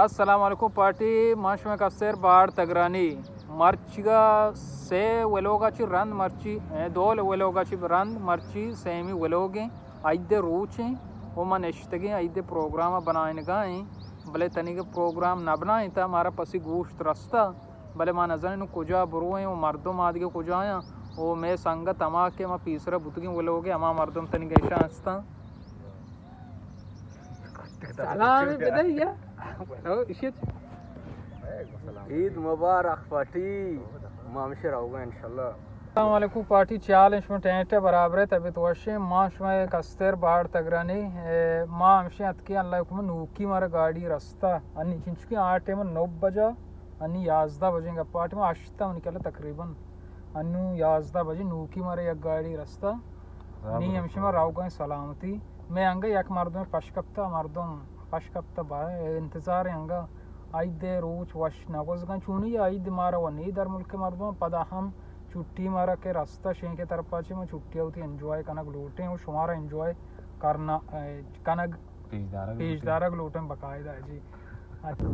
السلام علیکم پارٹی، ما شمئے کستر باڑ تگرانی۔ مرچیگا سے ولوگا چی رند مرچی، اے، دو ولوگا چی رند مرچی سیمی ولوگیں، عید روچیں و ما نشتگیں عید پروگرام بنائنگا ایں، بلے تنیگہ پروگرام نہ بنائیں تا مارا پسی گوشت رستا، بلے ما نزانیں نوں کجا برویں و مردم آدگہ کجایاں و مئے سنگت ہما کہ ما پیسرا بوتگیں ولوگے ہما مردم تنیگہ اشاں ہستاں۔ سلام بدے یا۔ او، اشیت۔ عید مبارک پارٹی۔ ما ہمشہ روگا انشاءاللہ۔ السلام علیکم پارٹی، چے حال ایں شما؟ ٹینٹ برابر ایں، طبیعت وش ایں؟ ما شمئے کستر باڑ تگرانی، اے، ما ہمشہ اتکیں اللہ حکم نوکی مارا گاڑی رستا۔ انی چنچکی آ ٹائم نو بجا، انی یازدہ بجیں گپا، آ ٹائم ہشت منی کلا تقریباً۔ انوں یازدہ بجے نوکی مارا یک گاڑی رستا۔ نی ہمشی ما روگا ایں سلامتی۔ مئے انگا یک مردم پش کپتا، مردم پش کپتا با انتظار انگا۔ عید روچ وش نہ گوزگاں چونی عید مارا و نی در ملک مردم پدا ہم چھٹی مارا کہ رستا شینکے طرفا چہ ما چھٹی ہوتی انجوائے کنگ لوٹیں و شمارا انجوائے کرنا، اے، کنگ پیش دارگ پیش لوٹیں۔ دارگ لوٹیں باقاعدہ جی۔ اچھا۔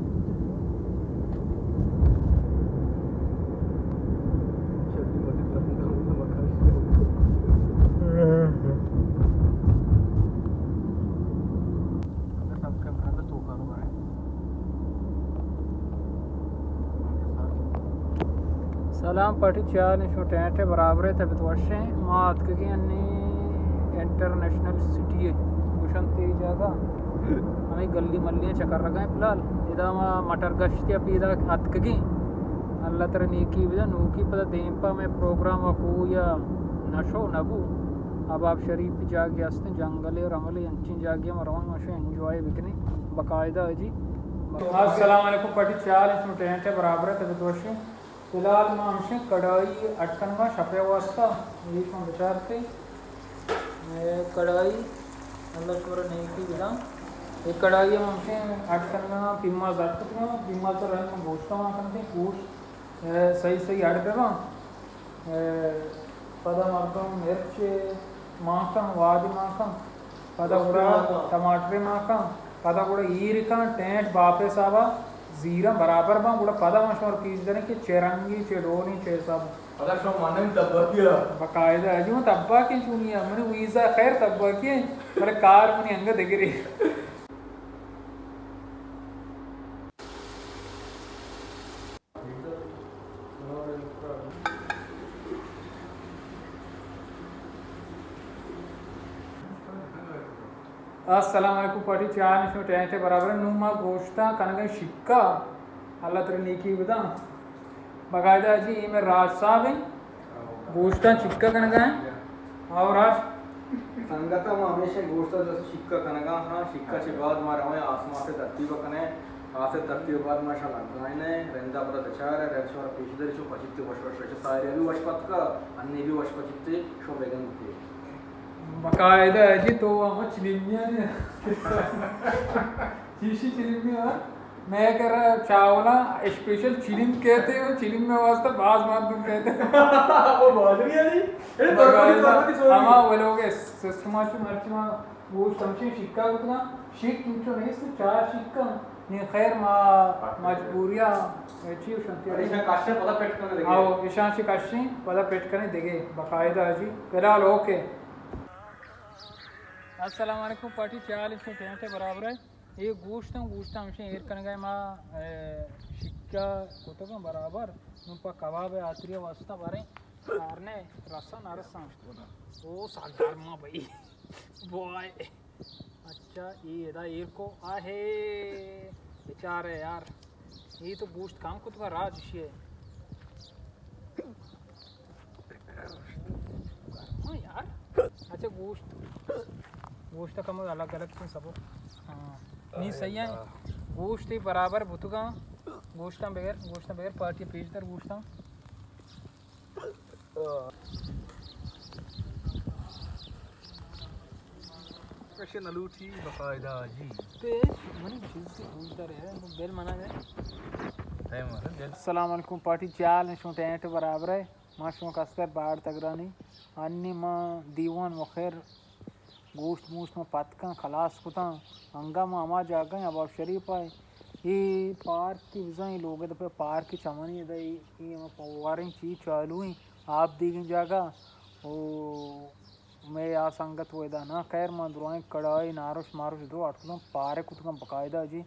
سلام پارٹی، چے حال ایں شما؟ ٹینٹ برابر ایں، طبیعت وش ایں؟ ما اتکگیں انی انٹرنیشنل سٹی اے، گوشنت اے جاگہ۔ ہمے گلی ملی ایں چکر لگا ایں فی الحال۔ ادا ما مٹر گشتی ءَ پیداک اتکگیں۔ اللہ ترا نیکی بدا، نوکی پدا دیم پا مئے پروگرام ءَ کوئی ءَ نشو نبو۔ اباب شریف جاگے ہستیں، جنگلے رملے انچیں جاگے ما روان ما شو انجوائے بکنیں باقاعدہ جی۔ السلام علیکم پارٹی، چے حال ایں شما؟ ٹینٹ برابر ایں، طبیعت وش ایں؟ فی الحال ما ہمشیں کڑائی اڈ کنگا شپے واسطہ، اے شما بچارتے۔ اے کڑائی، اللہ شمارا نیکی بداں۔ اے کڑائی ہم ہمشیں اڈ کنگا، پیماز اڈ کتگا، پیماز رند ما گوشت مان کنتے، گوشت، اے، صحیح صحیح اڈ بباں۔ اے، پدا مردم مرچ مان کن، وادی مان کن، پدا گڑا ٹماٹر مان کن، پدا گڑا ایر کن، ٹینٹ باپ حسابا زیراں برابر باں، گڑا پدا ما شمارا پیش داریں کہ چہ رنگی، چہ ڈولی، چہ حساب۔ پدا شما مانن تباکی ءَ۔ باقاعدہ، اجی من تباکی چونی ءَ، منی ویزا خیر تباکی ایں، بلے کار منی انگت دگرے۔ السلام علیکم پارٹی، چے حال ایں شما؟ ٹینٹ برابر ایں؟ نوں ما گوشتاں کنگا شکا، اللہ ترا نیکی بداں۔ باقاعدہ جی، اے مئے راج صاحب ایں۔ گوشتاں چکا کنگا ایں۔ او راج۔ سنگتاں، ما ہمیشہ گوشتاں جو شکا کنگا ہاں، شکا چہ بعد ما رویں آسماس ترتیب کنیں، آس ترتیب بعد ما شاں لگائیں، رندا پدا بچار، رند شمارا پیش داری چو پچیتے وش وش رچ، ساری بھی وش پتکا، انی بھی وش پچیتے، شو بیگن تے۔ باقاعدہ جی، تو ہم چلیمیا نے۔ چیشی چلیمیا؟ مئے کرا چاولاں اسپیشل چلم کہتے، و چلم مئے واسطہ باز مردم کہتے۔ وہ بہادری ہے جی۔ اے تربتی، تربتی سوری۔ ہما ولوگ سسٹم چو مرچی ما گوشت ہمشی شکا کتنا، شک انچو نیست، چار شکا۔ نی خیر ما مجبوریا چی شنتی۔ اشاں کشے پدا پٹ کنے دگے۔ او، اشاں چی کشیں پدا پٹ کنے دگے، باقاعدہ جی۔ فی الحال اوکے۔ السلام علیکم پارٹی، چے حال ایں؟ ٹینٹ برابر ایں؟ اے گوشتاں، گوشتاں ہمشیں ایر کنگا ما، اے، شکا کتگاں برابر، نوں پہ کباب ہاتری واسطہ بریں، کارنے رساں نہ رساں۔ او ساگرما بھائی۔ بوائے۔ اچھا، اے ادا ایر کو آہے۔ بیچارے یار۔ اے تو گوشت کم کتگا راج اشی ہے۔ ہاں یار۔ اچھا، گوشت، گوشت کم الگ الگ چیز سب۔ ہاں۔ نی صحیح ہے۔ گوشت برابر بوتگا۔ گوشتاں بغیر، گوشتاں بغیر پارٹی پیش در گوشتاں۔ کشے نہ لوٹی باقاعدہ جی۔ تے منی چیز سے گوشدار ہے، بل منا ہے۔ السلام علیکم پارٹی، چے حال ایں شما؟ ٹینٹ برابر ہے؟ ما شما کستر باڑ تگرانی۔ انی ما دیوان و خیر گوشت موشت ما پتکاں خلاص کتاں۔ انگا ما ہما جاگہ ہیں، اباب شریف آئے۔ اے پارک بزاں اے لوگ ءِ دپ ءَ پارک چمنی ادا اے، اے ہما پواریں چیز چالو ایں، آپ دیگیں جاگہ۔ او مئے آ سنگت و ادا نا، خیر ما درائیں کڑائی ناروش ماروش درو اٹکتوں پارک کتگاں باقاعدہ جی۔